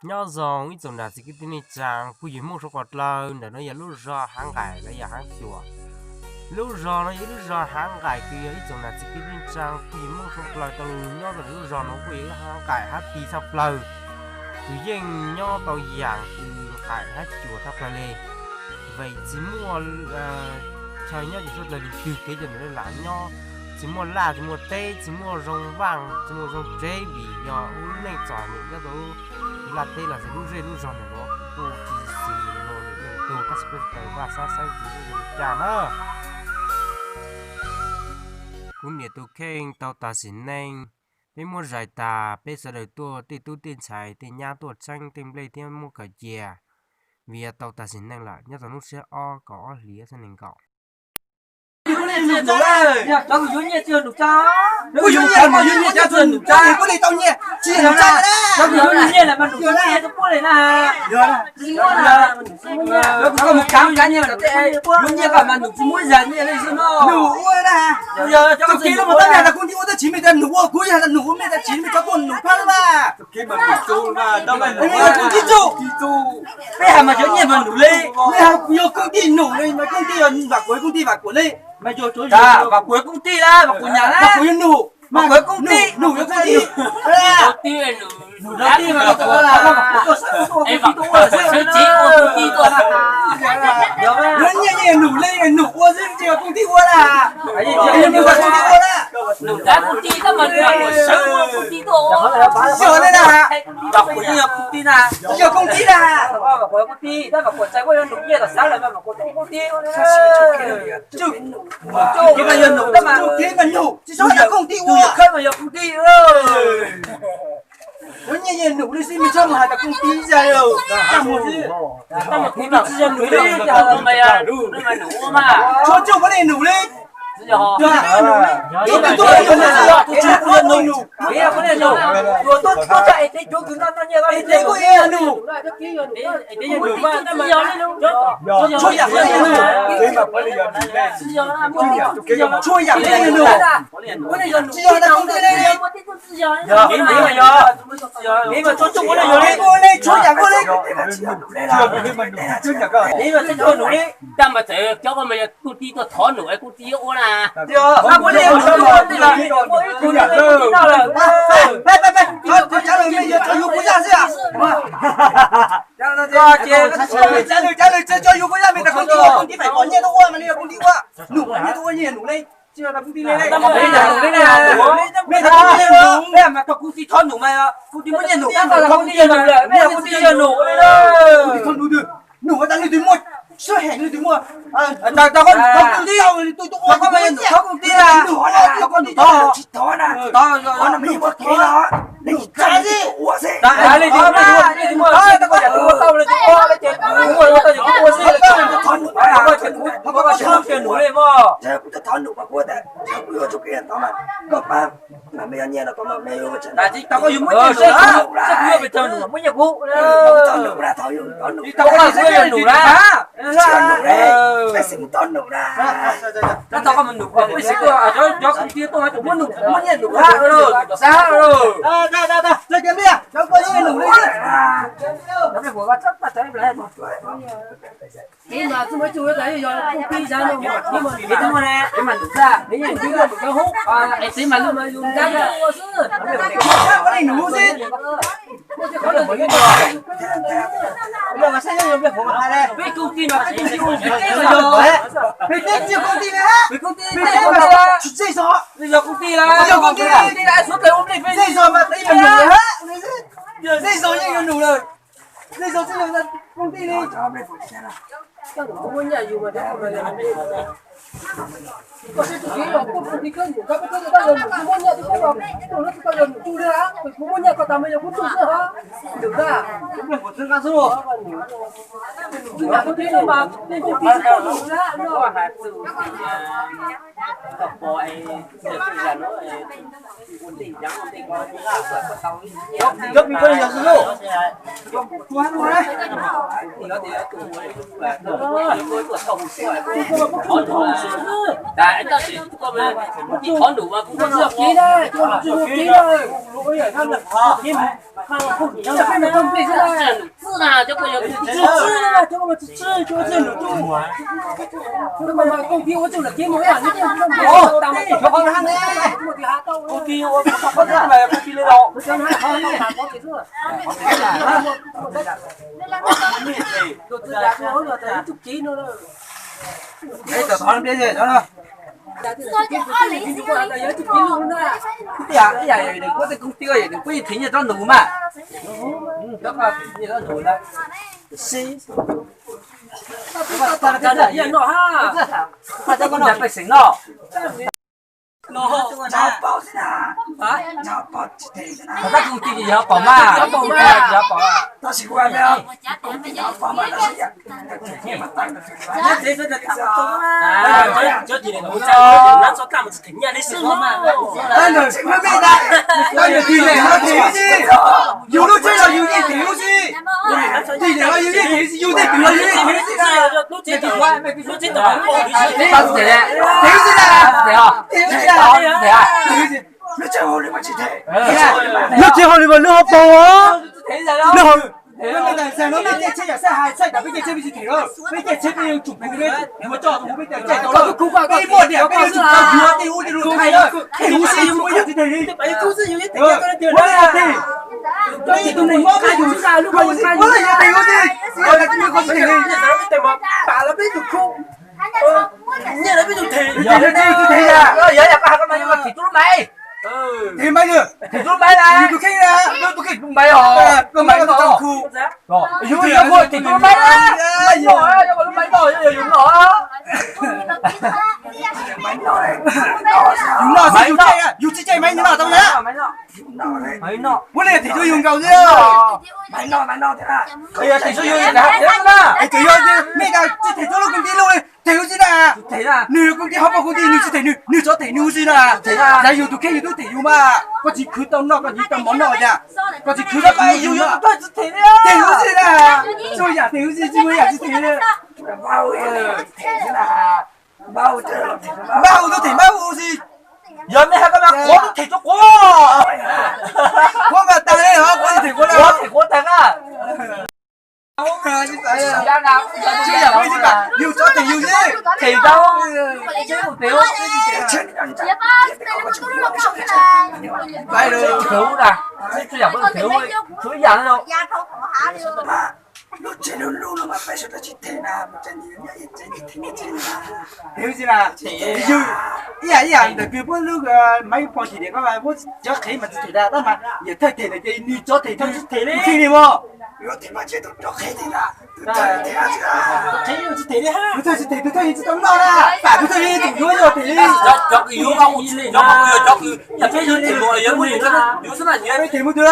Nyob zoo ib tsoom nam txiv kwv tij neej tsaa phooj ywg Hmoob suav dlawg, ntawm no yog lub zog Haav Nqaim los yog Haav Cuam. Lub zog no yog ib lub zog Haav Nqaim kws yog ib tsoom nam txiv kwv tij neej tsaa phooj ywg Hmoob suav dlawg tau lug nyob rau lub zog no kuj yog ib Haav Nqaim hab Pi tshaj plawg, kws yeej nyob tau yaam kws Nqaim hab Cuam tshaj plawg le. Vim tsis muaj chaw nyob ces suav dlawg lug twg kev coj nws le lam nyob, tsis muaj laj tsis muaj teb tsis muaj zoo vaaj tsis muaj zoo tsev vim yog ub neej txom nyem nyob rau laj teb los sis lub zej lub zog ntawm no kuj tsis xis lug tug tab sis peb sawv daws vaj sab saib tsis zoo li cas na. Kuv niam tus kheej tau tas sim neej, peb muab zais tas peb sawv daws tuaj tej tub tej ntxhais tej nyab tuaj txheeb tej nplej thiab muab khaws cia, vim yog tau tas sim neej lawm nyob rau hnub xiab ob kaum ob hlis ob txhiab nees nkaum. Peb has mas cov nyiaj mas num li, yog kooj tij num, kooj tij vam kuv, kooj tij vam kuv li, vam kuv kooj tij lawm, vam kuv nyam lawm, vam kuv yog num, vam kuv kooj tij, num yog kooj tij. Nyiaj nyiaj num li, num ua xwb tsis yog kooj tij ua na, num ua kooj tij ua na. Num ua kooj tij, kooj tij na, tsis yog kooj tij na, kooj tij, kooj tij, kooj tij, mas yog num, mas num, tsis yog kooj tij ua, yog kooj tij. Nyiaj nyiaj num li xwb, mej txhob mus has tas kooj tij zag, tsis yog num li, tshuav tsuj muab nej num li. Tshuav yam kuj nej num, tshuav yam kuj nej num, tsis yog tas kooj tij li. Tshuav yam kuj li. Tag mas txawm cov ko mas yog kooj tij tuaj thov num es kooj tij yuav ua na. Tsav lwm, tsav lwm, tsuas yug kuv yaj xwb. Tsav lwm, tsuas yug kuv yaj, mej tas kooj tij, kooj tij pais pom nyiaj tuaj ua mas li yog kooj tij ua, num mas nyiaj tuaj ua nyiaj num li. Tsis yog tas kooj tij li, mej tas kooj tij, mej mas tau kooj tij thov num mas kooj tij muab nyiaj num, kooj tij num lawm, mej kooj tij yog num li. Num tas leej twg muaj sab heem, leej twg muaj, tas koj num thov kooj tij, koj mas yog num thov kooj tij na, koj num thov, tsis thov na, tsis thov, num muaj kev los, num tas li, tas li, leej twg muaj, leej twg muaj, tas koj yam twg ua tau leej twg ua, leej twg muaj ua tau ces kuv ua xwb, koj tsis num li mog. Kuv yuav tsum kev tod mas koj pab, mas mej yuav nyiaj no tod mas mej yuav, tas koj yuav muab nyiaj num, kuv yuav pes tsawg num muab nyiaj kuv, tsis tau koj yuav num na, tsis tau koj mus num, peb xeem tuaj, cov kooj tij tuaj muab num, muab nyiaj num, cov sab lauj. Cov ko yuav num li. Peb kooj tij no, peb kooj tij ua, peb kooj tij, peb kooj tij, peb kooj tij, peb kooj tij, zej zog mas tib yam num lawm, zej zog yeej yog num lawm, zej zog tsis yog kooj tij li. Ib yam, ib yam, nws kuj tej koob tib, nws kuj yeej thev nyiaj rau nus mas. Pej xeem no. Tab koob tib yog pom mas, yog pom. Yus lub tsheb los yus yeej thev lub xwb, yus tej kwv los yus yeej thev lub xwb, yus tej kwv los yus yeej thev lub xwb. Thev lub xwb na, thev lub xwb na, thev lub xwb na. Lub tsheb hauj lwm mas lub hauv paus os. Lub hauj lwm. Peb caij tsheb yam xaj hais txhaij tas peb caij tsheb peb tsis thev lawm, peb caij tsheb peb yeej tsum pub peb yuav coj tus peb caij caij tau lawm, peb muaj diam peb yeej tsum tau yuav tej ub tej luag thaij lawm, thev ub xwb tsis muaj yam twg thev li. Ua li yog thev, tus neeg mob peb yus, ua li yog thev ub xwb, ua li yog qhov tsis thev li. Yog, yog, yog, koj hais koj mas yog thev tus lub maiv. Thev maiv, thev tus lub maiv na, tus kheej na, tus kheej tus maiv os, tus maiv no. Yus, yus, yus, thev tus lub maiv na. Yus, yus, yus, yus no. Yus no xwb, yus caij, yus tsis caij maiv yus no tau na. Ua li thev rau yus nkaus xwb. Thev rau yus na. Es tseem yog mej tas tsis thev rau lub koom tij lub li, thev ub xwb na. Nws koom tij hauv paus koom tij nws tsis thev nws, nws tsuas thev nws ub xwb na. Yog yus tus kheej yus twb thev yus mas, koj tsis khwv tau noj koj tsis tau mov noj cas, koj tsis khwv tau yus, yus tsis thev, thev ub xwb na. Tsuas yam thev ub xwb tsis muaj yam tsis thev li. Mab hu twb thev mab hu xwb. Yog mej hais koj mas quav twb thev rau quav. Quav mas tag li os, quav twb thev quav na. Quav thev quav tag na. Tsis yam peb tsis kam, yus tsuas thev yus xwb. Thev tau. Thev ub na, tsis yam peb thev ub, tsuas ib yam no. Lub tsev lub lub no mas peb sawv daws tsis thev na, thev xwb na. Yus ib yam ib yam ntawm kws puab lub Maiv Phoos Thim Diam koj mas puab cov qhev mas tsis thev na, tab mas yawm thawj thev ntawd ces nws cov thev nws tsis thev li, tsis thev li mas. Tus thawj tsis thev, tus thawj tsis tau noj na, pam tus thawj tus yuav yog thev li. Cov kws yuav, cov kws yog peb yuav thev mus yuav muaj yuav xwb na, peb thev mus twg,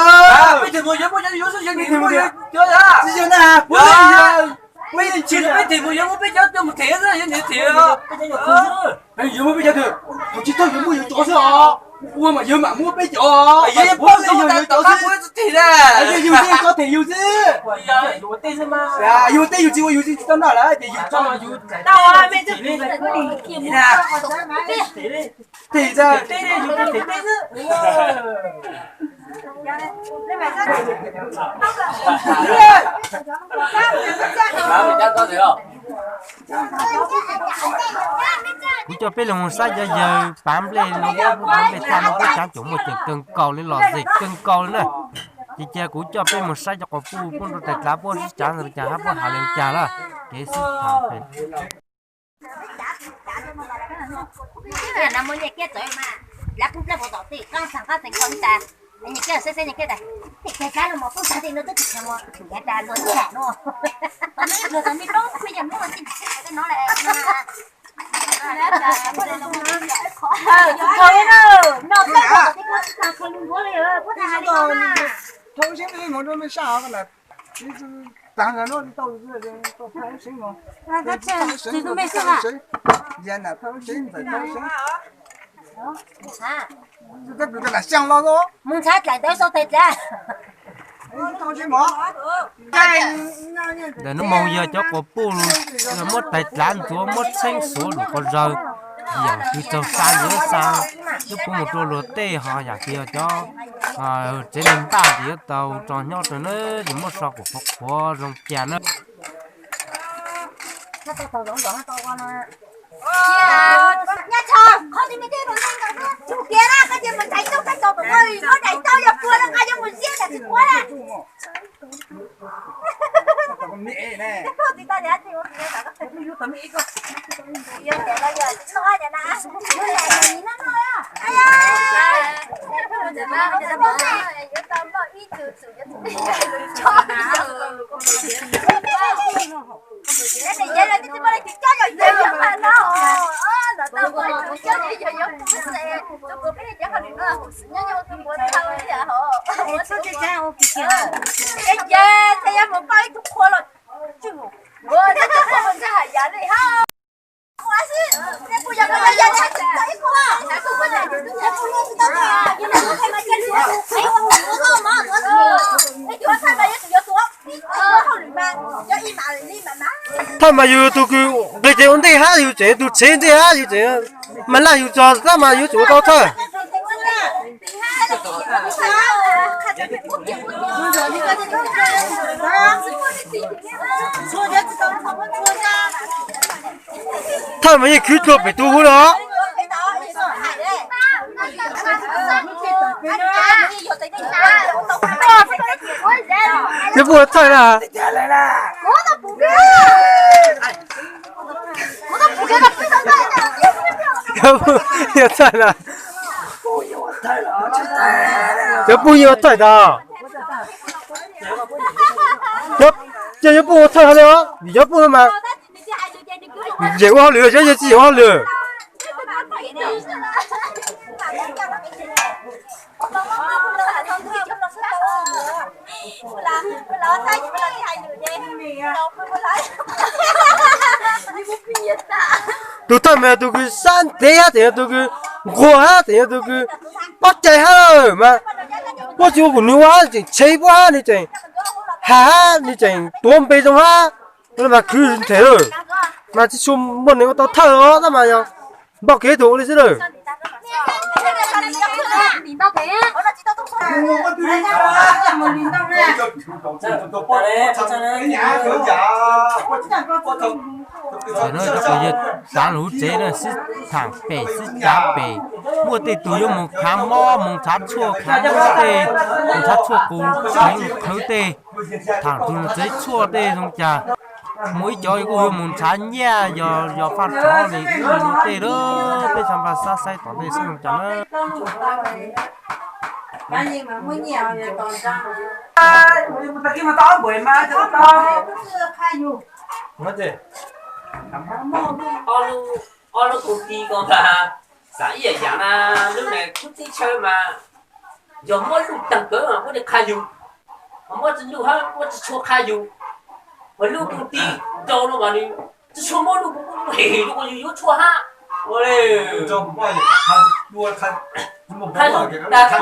peb thev mus yuav muaj yuav xwb, yuav thev mus yuav, tsis yog na, puab, peb thev mus yuav muaj peb cov tuaj mus thev xwb, yuav thev, yuav muaj peb cov twg, thaum tsis tau yuav muaj yuav cov xwb os, ua mas yuav mam muab peb cov, yuav yuav peb cov xwb, yus tej cov thev yus xwb, yus tej yus tsis ua yus tsis tau noj lawm ces yus tso yus, thev, Kuv coj peb los mus saib cov yawg pav nplej no, pav nplej thaj no, puab tsaav caum muaj ceem kawg nkaus li, los zem kawg nkaus li na. Ces cia kuv coj peb mus saib cov quas puj puab nrug tais dlav puab sib tsaav ntawd li cas hab puab has li cas lawm. Kev sib tham pem Thauj xeeb mus rau mej sab hov ko na, taag ntawd no tau, thauj xeeb mus, thauj xeeb, yam nam thauj xeeb, ntxawm thauj xeeb, koj kws koj nam xyaa los los, mus ntxhab dlaim ntawd sau tes dlav. Ntawm hnub moos yog cov quas puj muab tais dlav ntxuav, muab txheeb xuav lus quas zawg, yam kws tsaug xa ntxiv xa, yuav puv mus rua luag tej ho yam kws yog cov tsev neeg npaj ntxiv yuav tau tso nyob rau na, ces muab so kom qhuav qhuav zoo cas na. Thawj mas yus tus kws nqis tes ua ntej hab yus tseem tus tsev ntej hab yus tseem mas laj yus tso tab mas yuav tsum ua tau thawj. Thawj mas yeej khwv dlua pem tus hub no. Yuav puj ua thawj na. Yuav puj ua thawj na. Yuav puj ua thawj tod. Yog yuav puj ua thawj hab li, vim yuav puj no mas yeem ua hauj lwm, yog yeej tsis yeem ua hauj lwm. Tus thawj mas yog tus kws sab ntev hab tseem yog tus kws nquag hab tseem yog tus kws pab cai hab mas puab tsis ua kuv nws ua hab tseem tshev puab hab nws tseem has hab nws tseem tuav npe zoo hab. Mas khwv nthe lawm mas tsis tshua muaj neeg ua tau thawj os, tab mas yog npaj kev tus ua li xwb lawm. Tam no cov yawg tsav lub tsev na, sib thaam pem sib tsav pem, muaj tej tug yuav moog khav mob, moog tshav tshuaj khav mob tej, moog tshav tshuaj qus qhwv tej, thaam tug tsev tshuaj tej zoo cas. Muaj ib cov kuj yuav moog ntshav nyiaj, yog faj rov li tej lawm, peb tsa npaj xab xaiv tom ntej saib zoo cas na. Ob lub koom tij ko mas xav ib yam na, lub neej kub teb chaws mas yog muab luj taag kawg mas muab li qha yug, muab tsi luj hab muab tsi tshua qha yug, mas lub koom tij rau no mas nws tsi tshua muab luj, hem rau yug yuav tshuaj hab. Qha yug tas qha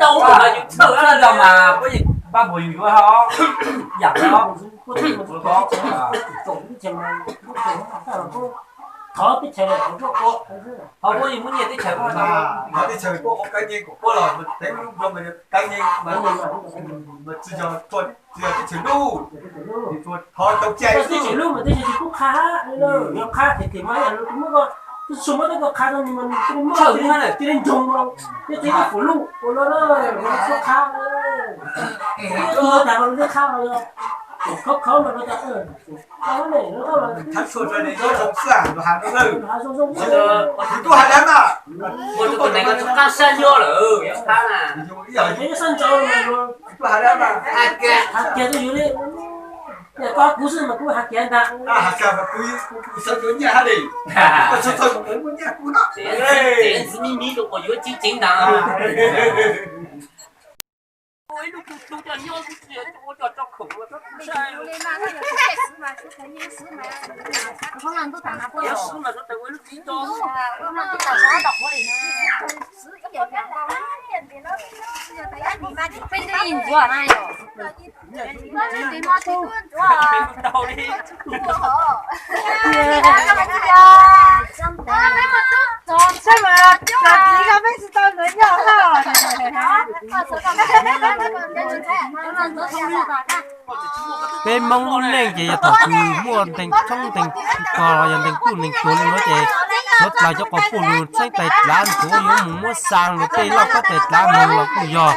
tau mas yug txhawj mas puab yeej pab npuab yug yuav hab, yam no. Thov teb chaws, thov puab yeej muab nyiaj teb chaws, thov teb chaws puab ua kab nyeeb kom puab los teev lub nroog mas kab nyeeb mas tsi yog, tsi yog teb chaws lub, thov tau cai teb chaws lub mas teb chaws tsis pub qha, yog qha them them mas yog lawv muab ko, tsis tshua muab tej ko qha rau nws mas nws cia li nroog los, tej tsev tej fum luj ua luaj, tsis qha. Ua tas mas lawv qha los yog khov khov mas lawv tas Has kiag rau yus li, koj kuv xwb mas kuv has kiag ntag. Txiv mi mi rau kuas yuav tseeb tseeb ntag. Peb Hmoob lub neej ces yog thaum twg muaj ntees tshoob ntees kos los yog ntees pluj ntees tuag li no ces suav dlawg cov quas puj lug tsheeb tais dlav ntxuav yuav mus muab xaa lug tej lauj kaub tais dlav moog los kuj yog.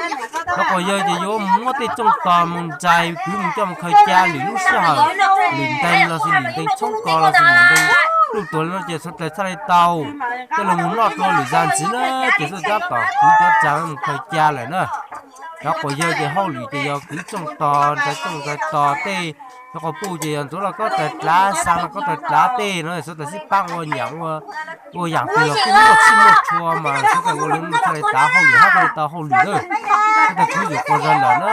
Cov quas yawg ces yuav mus muab tej tsooj tos mus ntsais kwv mus coj mus khaws ca lwm lub sij hawm, lwm ntees los sis lwm ntees tshoob kos los sis lwm ntees pluj tuag li no ces suav dlawg txhaj le tau coj lug mus noj rua lwm zag ntxiv na. Ces suav dlawg tab tom kwv cov tsaag mus khaws ca lawm na. Cov quas yawg ces hauj lwm ces yog kwv tsooj tos, ntsais tsooj ntsais tos tej. Cov quas puj ces yog ntxuav lauj kaub tais dlav, xaa lauj kaub tais dlav tej no. Suav dlawg sib paab ua nyaam ua yaam twg los kuj muaj txhij muaj txhua mas suav dlawg ua li no txhaj le tav hauj lwm hab txhaj le tau hauj lwm na. Suav dlawg kwv yuav quas zag lawm na,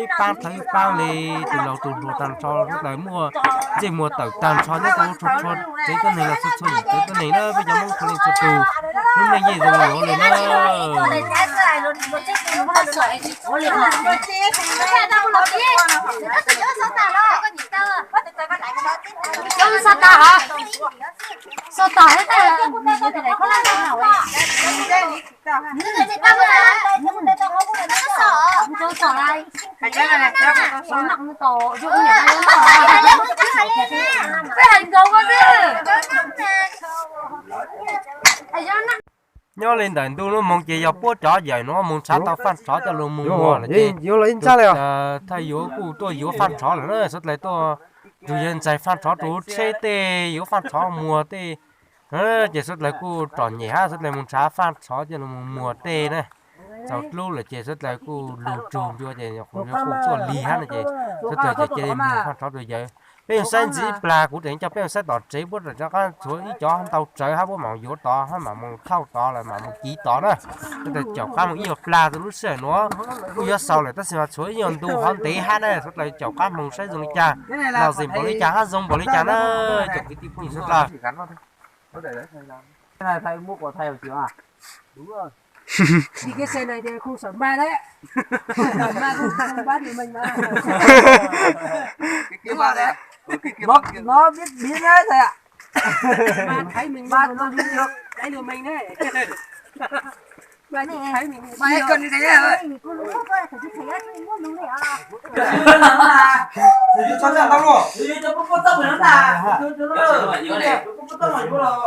ib paab thawv ib paab le, tus laus tus hluas taag nrho suav dlawg muaj ntsej muag tawm taag nrho nyob rua txhua txhua tsev tuab neeg los txhua txhua yim tsev tuab neeg na, peb cov Hmoob txhua leej txhua tus lub neej yeej zoo yuav le na. Nyob li ntawm ntuj lub moog ces yog puab cov yawm nuav moog nrhav tau faaj tshov coj lug moog muag lawm ces thaj yuav kuj tuaj yuav faaj tshov lawm na. Suav dlawg tuaj nrug yawg ntxais faaj tshov rua tsheb tej, yuav faaj tshov muag tej. Ces suav dlawg kuj tsom nyem hab suav dlawg moog nrhav faaj tshov coj lug moog muag tej na. Txaus dlub lawm ces suav dlawg kuj lug tsug ncua ces kuj tuaj lig hab no ces suav dlawg ces cia li muag faaj tshov rua yawg. Peb moog saib ntxiv ib plag kuv tseem coj peb moog saib tom tsev puab rov qab tshuav ib cov ntau tsawv hab puab mam yuav tod hab mam moog thauj tod lawm mam moog kiv tod na. Suav dlawg caum qaab moog ib nyuag plag rua lub sij hawm nuav kuj yuav xaus lawm tab sis mas tshuav ib nyuag ntu hov ntev hab na, suav dlawg caum qaab moog saib zoo li cas, los xij npaum li cas hab zoo npaum li cas na. Caum kwv tij phooj ywg suav dlawg.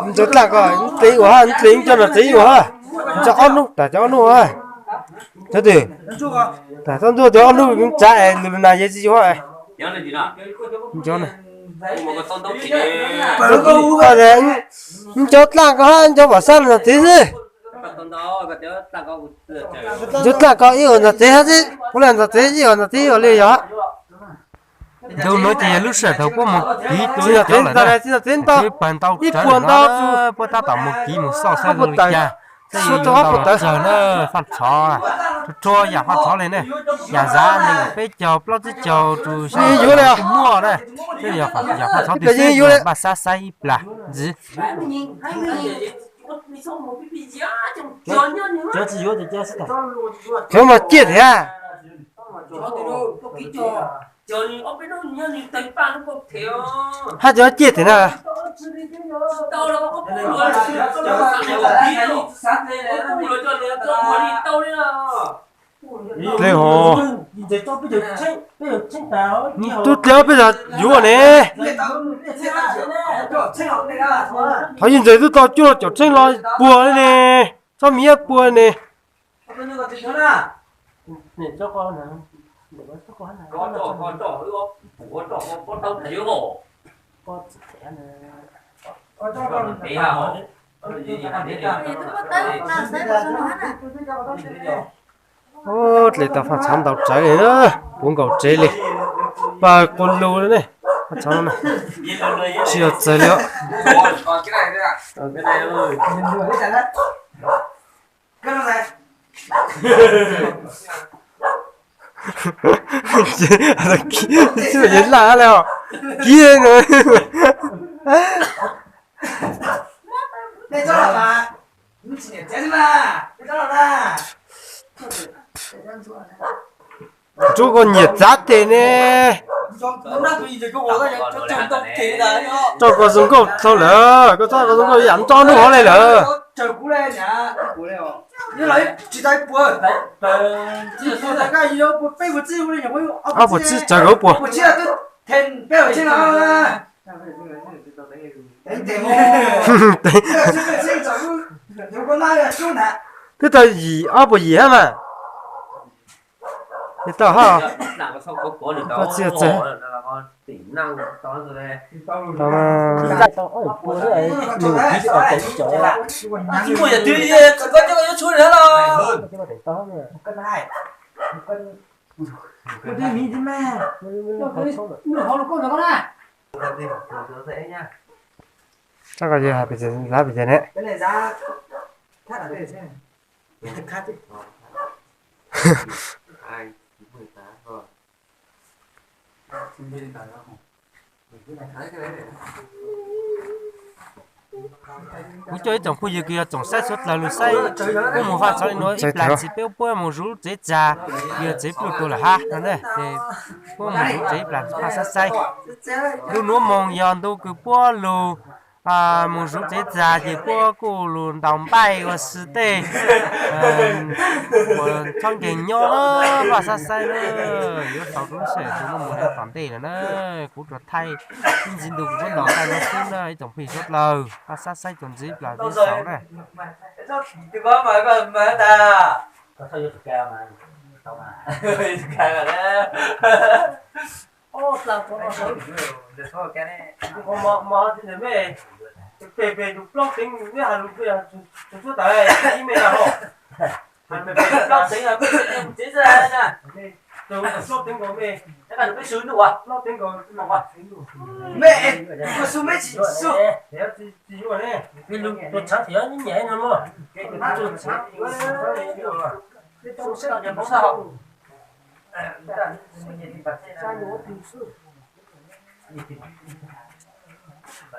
Ntsuav dlaaj ko, ntxeev ua hab, ntxeev cov nom tsev ua hab, ntxeev ob nub tas cov ob nub hab. Cov twg? Tas txhob ntxuag cov ob nub tsav es lug nas yog tsi yuav. Ntsuav dlaaj ko hab ntsuav pam sab los nom tsev xwb. Ntsuav dlaaj ko ib ua nom tsev hab xwb, puab le nom tsev ib ua nom tsev ib ua li yog. Ntu nuav ces yog lub sij hawm thaum puab moog kiv tsis nom tsev ntau, tsis nom tsev ntau, ib puas ntau, puab tab tom moog kiv moog xauj saib zoo li cas, saib yuav tau tawv tsawg na. Faaj tshov, rua rua yaam faaj tshov le na, yaam zav neeg peb caug plaub tsib caug rua xya caug kuj muaj na. Saib yaam faaj tshov twg xwb, npaj xab saib ib plag ntxiv. Cov mas ciaj thiab. Hab cov ciaj thiab na. Dlej hov, tub dlej peb yog yuav ne. Thov yij ntxawg tub tau cuaj caum tsheeb los puag li ne, txhob miv puag ne. Dlej tau faaj tshov ntau tsawv li, puv nkaus tsev li, pawg quas lug li ne. Faaj tshov no tsis yog txawg li os. Ces laj li os, kiag no. Ntsuab koj nyiam txav tes ne. Tso koj zoo nkauj dhau lawm, koj txhob koj zoo nkauj yam nroj nub hov li lawm. Ob puas txij tsawg koj puas? Twb tau yim, ob puas yim hab mas. Tau hab. Koj txij txawg. Txhob koj yog pes tsawg, pes tsawg ne? Kuv coj ib tsoom phooj ywg kws yog tsoom saib suav dlawg lug saib, kuv moog faj txhov le nuav ib plag ntxiv peb puab moog zuv tsev txag, yog tsev pluj tuag lawm hab no ne, ces puab moog zuv tsev ib plag ntxiv paj xab xaib. Ntu nuav moog yog ntu kws puab lug moog zuv tsev txag ces puab kuj lug ntaus npaij ua si tej, uas txhob nkeeg nyob na, paj xab xaib na, yuav sau rau lub sij hawm txug muaj moog tom ntej lawm na. Kuv tsuas thaij ib ntxiv ntu kuv puab ntaus npaij no xwb na ib tsoom phooj ywg suav dlawg, paj xab xaib txug ntxiv ib plag peb saud na. Peg peg tus plaub teev, neb has lug tus tsuab tawm ib me na hos. Has peg peg tus plaub teev, peb tsev xwb na. Tus plaub teev nkaus me, plaub teev nkaus me, ua su me tsis su. Tsis yuav ne, tus tshav thiab nyiam no mog.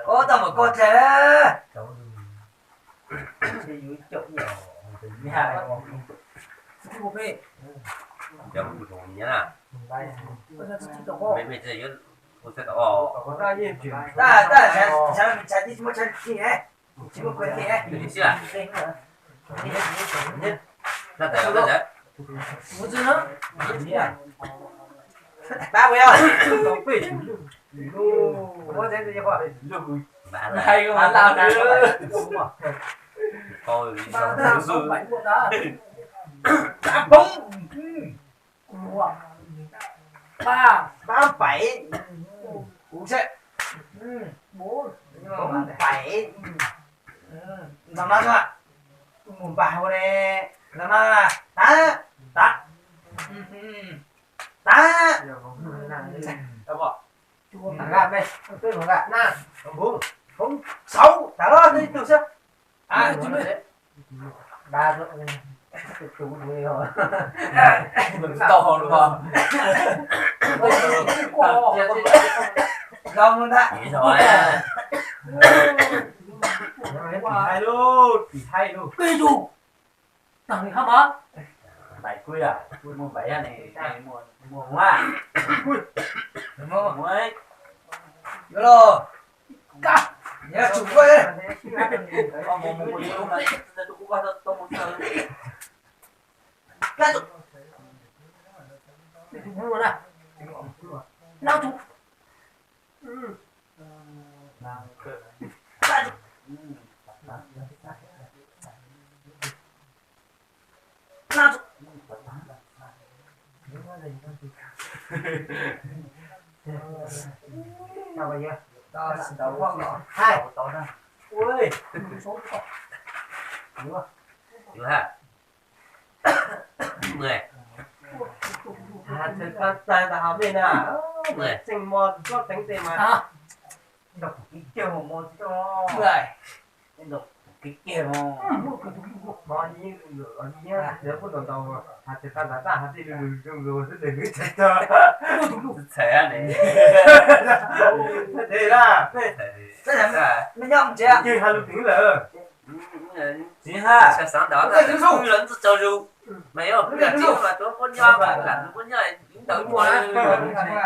Ua tau mas koj dlej. Pab pais. Kuv seb. Pab pais. Ntxav mab xwb. Mus npaj hauv ne. Ntxav mab. Tab. Tab. Tab. Saud tas los ib tug xwb. Tau los. Los mus ntag. Tim haib lauj, tim haib lauj. Peb tug. Tag li hab mas. Npais kuj yog, kuj muaj npais yog ne, muaj muaj. Yuav los. Kab. Yuav tsum kuj. Kab. Nab tus. Txeeg mo plaub teev tes mas. Kiag kiag no. Hnub no kuj ntau ntau, hais tias tag nrho tag hais tias lus lus zoo zoo xwb, nws tsis tau txhais ne. Txhais na, me nyob mus tsev, yeej hais lus twg lawm. Txiv ha, xav ntawd txog zus, mas yog txiv mas tuav kua nyob mas lam tuav kua nyob ntawd ua.